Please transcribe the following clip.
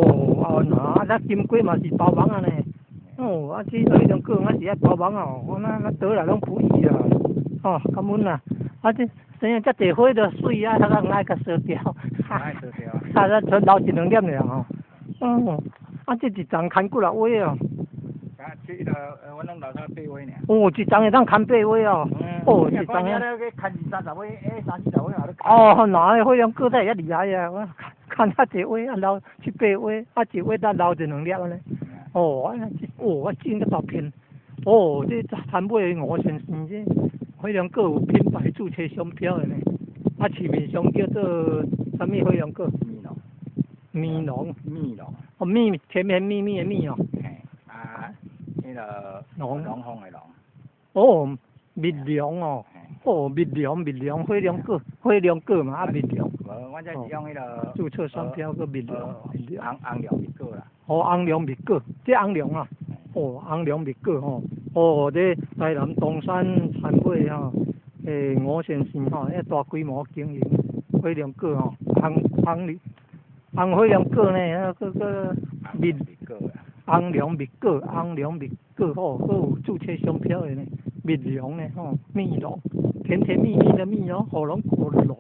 哦，啊那咱金瓜嘛是包網啊呢。哦，啊這火龍果啊是愛包網哦，我那那倒來攏不易啊。哦，感恩啊！啊這生啊遮濟花都媠啊，較愛共燒掉。愛燒掉。啊，咱剩留一兩粒爾吼。哦，啊這一叢牽幾若尾哦。啊，這個阮攏留到八尾爾。哦，一叢會當牽八尾哦。哦，一叢。你咧牽二三十尾，欸，三四十尾也咧。哦，那火龍果才會遐厲害啊！我牽遐濟尾，啊留七八尾，啊一尾才留一兩粒按呢。哦，啊，哦，我種遮大片，哦，這田尾吳先生這火龍果有品牌註冊商標的呢。啊，市面上叫做啥物火龍果？蜜龍。蜜龍。蜜龍。哦，蜜，甜甜蜜蜜的蜜哦。嘿，啊，彼个龍龍鳳的龍。哦，蜜龍哦，哦，蜜龍蜜龍火龍果，火龍果嘛啊蜜龍。無，阮這是用彼个。註冊商標閣蜜龍。紅紅龍蜜果啦。哦，紅龍蜜果，這紅龍啊，哦，紅龍蜜果吼，哦，這台南東山田尾吼，吳先生吼，遐大規模經營火龍果吼，紅紅紅火龍果呢，閣閣蜜紅龍蜜果，紅龍蜜果吼，閣有註冊商標的呢，蜜龍呢吼，蜜龍，甜甜蜜蜜的蜜哦，火龍果的龍。